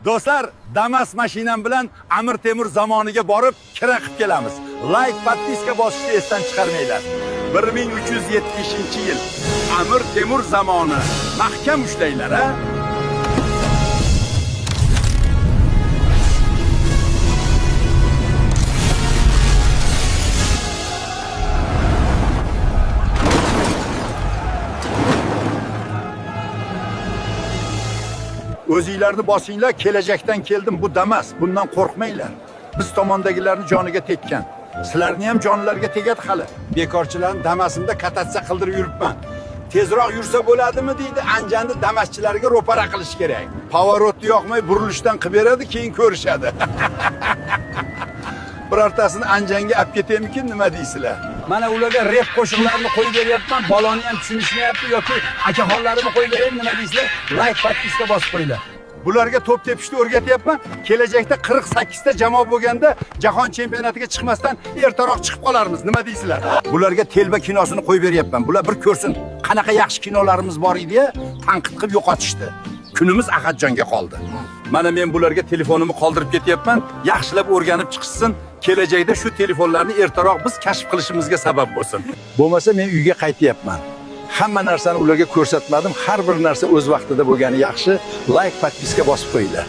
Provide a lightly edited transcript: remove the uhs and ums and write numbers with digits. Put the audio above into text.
Do'stlar, Damas mashinam bilan Amir Temur zamoniga borib kira qilib kelamiz. Like, podpiska bosishni esdan chiqarmanglar. 1370-yil Amir Temur zamoni. Mahkam ushlanglar, a? O'zinglarni bosinglar, kelajakdan keldim, bu Damas, bundan qo'rqmanglar. Biz tomondagilarni joniga tekkan. Sizlarni ham jonlariga tegadi hali. Bekorchilarni Damasimda katatsiya qildirib yuribman. Tezroq yursa bo'ladimi deydi, Anjanni Damaschilarga ro'para qilish kerak. Поворот ni yoqmay burilishdan qilib beradi, keyin ko'rishadi. Birortasini Anjanga olib ketaymikin, nima deysizlar? Mana ularga rep qo'shiqlarini qo'yib beryapman, bolani ham tushunishmayapti yoki akaxonlarimni qo'yib beraymi, nima deysizlar? Like, podpiska bosib qo'yinglar. Bularga to'p tepishni o'rgatyapman. Kelajakda 48 ta jamoa bo'lganda jahon chempionatiga chiqmasdan ertaroq chiqib qolarmiz. Nima deysizlar? Bularga telba kinosini qo'yib beryapman. Bular bir ko'rsin, qanaqa yaxshi kinolarimiz bor edi, tanqid qilib yo'qotishdi. Kunimiz Ahadjonga qoldi. Mana men bularga telefonimni qoldirib ketyapman. Yaxshilab o'rganib chiqishsin. Kelajakda shu telefonlarni ertaroq biz kashf qilishimizga sabab bo'lsin. Bo'lmasa men uyga qaytyapman. Hamma narsani ularga ko'rsatmadim. Har bir narsa o'z vaqtida bo'lgani yaxshi. Like, podpiska bosib qo'yinglar.